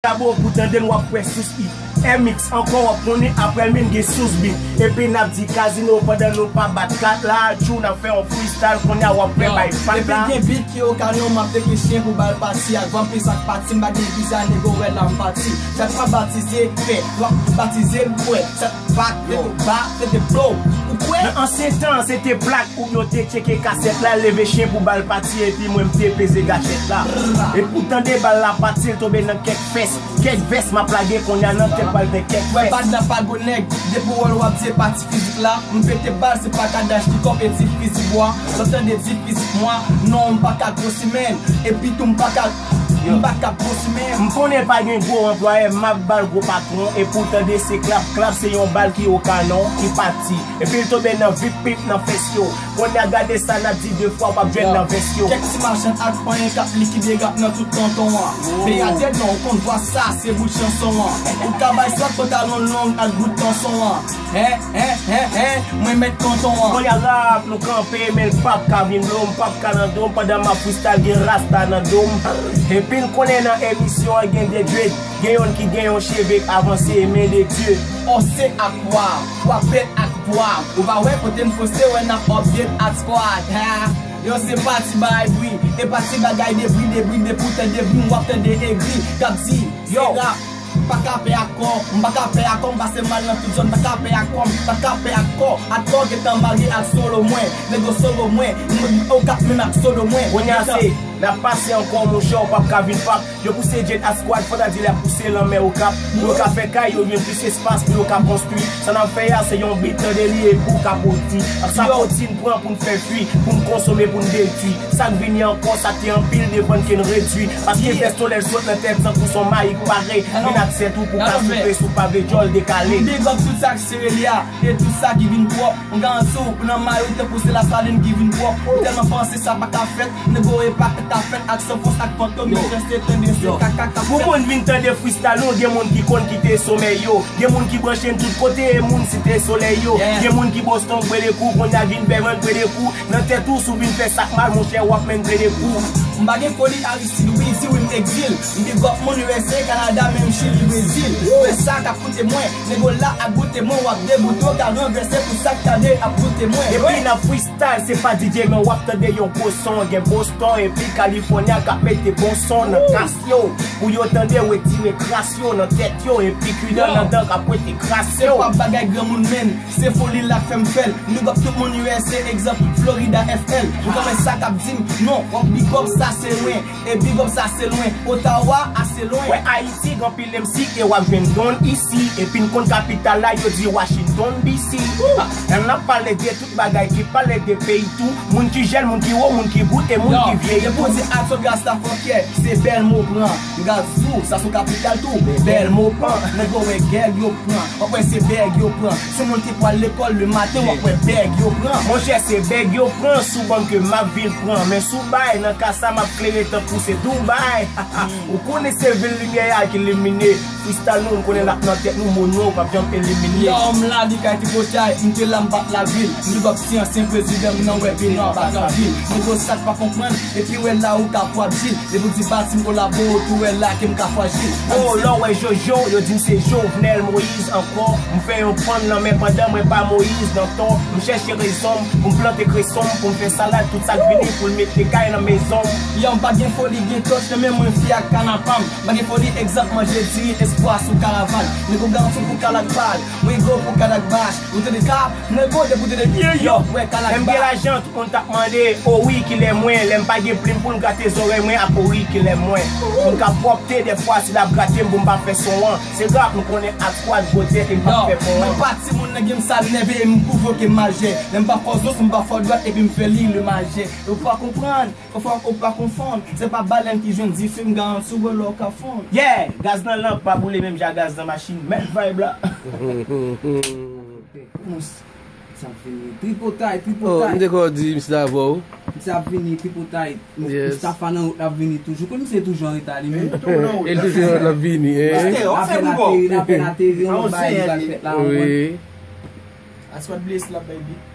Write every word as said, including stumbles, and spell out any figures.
Gabo pou tande n w ap wè sous it. M X ankò w ap konnen apre l menm gen sous bit. Epi n ap di kazino pandan nou pa bat kat la. Tjou n ap fè yon freestyle kounye a w ap wè bay fat la. Epi gen bit ki okayon m ap teke chen pou bal pati ak vanpi sa k pati m pa gen viza nego wè la m pati. Sa k pa batize fè, w ap batize m kwè. Sa k pa tete ba, tete blow. Ou kwè? Nan ansyen tan se te plak. Ou yo te tcheke kasèt la, leve chen pou bal pati epi mwen m te peze gachèt la. Epi w tande bal la pati, l tonbe nan kèk fès, kèk vès m ap lage kounye a nan tèt pral gen kèk fès. Wè bad la pa gwo nèg, depi w wè l w ap di e pa ti fizik la, m pete bal se pa kadaj ki kòp e ti fizik bwa, w ap tande di fizik mwa, non m pa ka gwo simen, epi tou m pa ka, m pa ka gwo simen. M konnen pa gen gwo anplwayè, m ap bal gwo patwon, epi w tande se klap klap, se yon bal ki okayon, ki pati. Epi l tonbe nan vip pip nan fès yo. Kounye a gade sa n ap di de fwa w p ap jwenn nan vès yo. Kèk ti machann ak panyen k ap likide rap nan tout kanton an. Peyi a dèd non, ou konn vwa sa, se bout chanson an. Ou ka bay swag pantalon long ak bout kanson an. Hen, hen, hen, hen, mwen mèt kanton an. Kounye a rap nou kanpe, men l p ap ka vin dlo, m p ap ka nan do m pandan m ap freestyle, gen rasta nan do m. Epi n konnen nan emisyon an gen de dread. Gen yonn ki gen yon cheve k avanse, men de Dye. Ose ak wa, wa bèt ak bwa. Ou pa wè kote n poste, wè n ap update ak squad. Ha! Yo se pa ti bagay bri, e pa ti bagay de bri, de bri, de pou tande bri, w ap tande egri. K ap di, yo, rap, pa ka pè ak kò, m pa ka pè ak kò, m pase mal nan tout zòn, pa ka pè ak kò, m pa ka pè ak kò, ak kò gentan mare ak solo mwen, nego solo mwen, m okap menm ak solo mwen. Kounye a se, n ap pase ankò monchè, w p ap ka vin pap. Yo pouse Jade ak squad, fò ta di lè ap pouse lanmè Okap. Pou yo ka fè kay, yo jwenn plis espas pou yo ka konstwi. Sa n ap fè a, se yon bit tande li e pou ka pwodui. Ak sa pwodui n pran pou n fè fwi, pou n konsome, pou n detwi. Sa k vini ankò, sa te anpil devan ke n redui. Paske vès yo lè l sot nan tèt, tankou s on mayik pare. Vin ak sèt ou pou ka soupe, si w pa vle djòl dekale. Big up tout sa k sere li a, e tout sa ki vin pwòp. M garanti w, pou nan mayo tankou se Lasalin ki vin pwòp. Ou tèlman panse sa pa ka fèt, nego e pa ka fèt ak san fòs ak fantom, yo reste tande se kaka k ap fèt. Pou moun vin tande freestyle nou, gen moun ki konn kite somèy yo, gen moun ki branche n tout kote, e moun site solèy yo, gen moun ki Boston k brede kou, kounye a vin Bèvan k brede kou, nan tèt ou, si w vin fè sa k mal, monchè, w ap menm brede kou. M pa gen foli Aristide, wi, di wi m egzil. M big up moun U S A, Kanada, menm Chili, Brezil. Ou wè sa k ap koute mwen, nego la ap goute mwen, w ap degoute, w ka ranvèse pou sa k tande ap goute mwen. Epi n ap freestyle, se pa D J, men w ap tande yon gwo son, gen Boston, epi California k ap mete bon son nan kas yo. Pou yo tande, retire kras yo nan tèt yo, epi kridan nan dan k ap wete kras yo. Se pa bagay granmoun menm, se foli la k fè m fè l. M big up tout moun U S A, egzanp, Florida F L. Ou konn sa k ap di m, non, w ap big up sa se lwen. E big up sa se lwen, Ottawa ase lwen. Wè Ayiti gen anpil M C e w ap jwenn Don isi. Epi n konn kapital la yo di Washington D C. Lè n ap pale de tout bagay ki pale de peyi tou, moun ki jèn, moun ki wo, moun ki gou e moun ki vyeyi tou. Yo poze ak sòt rasta fòkè, se bèl mo pran. Gazou, sa se kapital tou, bèl mo pran. Nèg yo wè gèg yo pran, w ap wè se bèg yo pran. Se moun ki pral lekòl le maten, w ap wè bèg yo pran. Monchè, se bèg yo pran, sou bann ke m ap vin pran. Men sou bay, nan ka sa m ap klere tankou se Dubai. Ou konnen se vil limyè a ki limine. Freestyle nou, m konnen l ap nan tèt nou, mo nou p ap janm elimine. Yo, m la di kay ti pochay, m te la m bat lavil. M big up ti ansyen prezidan m nan wè Benin pa tranvil. Nègo sa k pa konprann, epi wè la ou ka pwap jil. Epi w di bati m kolabo, ou tou wè la ke m ka fwajil. Oh, lè w wè Jojo, yo di m se Jovenel Moïse ankò. M fè yon pann nan men pandan mwen pa Moïse nan ton. M chèche rezon m pou m plante kreson m, pou m fè salad, tout sa k vini pou l mete kay nan mezon m. Yo, m pa gen foli, gen tòch nan men mwen, fye ak kana pa m. M pa gen foli, egzanp, manje diri, espwa sou karavan. Nègo garanti pou kalak bal, mwen go pou kalak bach. Ou tande ka, nègo depi w tande yo, yo, wè kalak bal. Lè m gen lajan, tout moun t ap mande, o wi, kilè mwen. Lè m pa gen plim pou m grate zòrèy mwen, ak o wi, kilè mwen. Moun ka pwòpte, dèfwa, si l ap grate m pou m pa fè son an. Se rap, m konnen ak squad, gwo tèt, e m p ap fè fon an. Mwen pa timoun nan game sa, nève e m pwouve ke m majè. Lè m pa fò zos, m pa fò dwat, epi m fè li le majè. Ou pa konprann, ou pa, ou pa konfonn. Se pa balèn ki jwenn dife, m garanti w lè w ka fonn. Yeah! Gaz nan lanp pa boule menm jan gaz nan machin. Mèt vibe la. Mous. Misye ap vini. Tripotay, tripotay. Oh, m te kwè w di misye t avè w. Misye ap vini, tripotay. Yes. Mustafa nan wout l ap vini toujou. Kon misye toujou an reta li menm. E l toujou an wout l ap vini, eh. Apèn ateri, apèn ateri, yon lòt bagay ki pral fèt la, ou konprann? Wi. Aswad blese l ap bay bit.